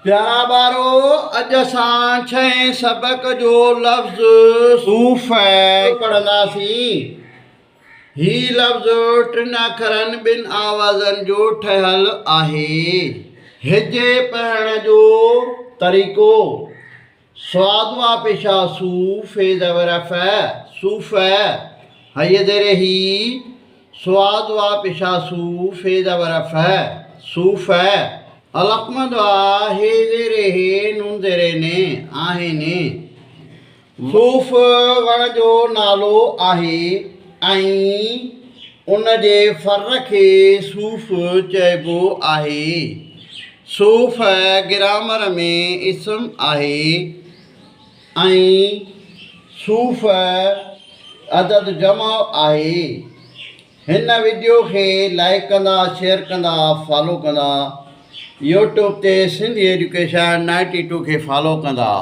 پيارا ٻارو! اڄ اسان ڇهين سبق جو لفظ صوف پڙهنداسين. هي لفظ ٽن اکرن ٻن آوازن جو ٺهيل آهي. هجي پڙهڻ جو طريقو، صاد وا پيشا سو، في زبر ف، صوف، حي زير هي، صاد وا پيشا سو، في زبر ف، صوف، القمد وا هي زير هي، نون زير ني، آهن. صوف وڻ جو نالو آهي ۽ ان جي ڦر کي صوف چئبو آهي. صوف گرامر ۾ اسم آهي ۽ صوف عدد جمع آهي. هن وڊيو کي لائيڪ ڪندا شيئر ڪندا فالو ڪندا يوٽيوب تي سنڌي ايجوڪيشن 92 کي فالو ڪندا.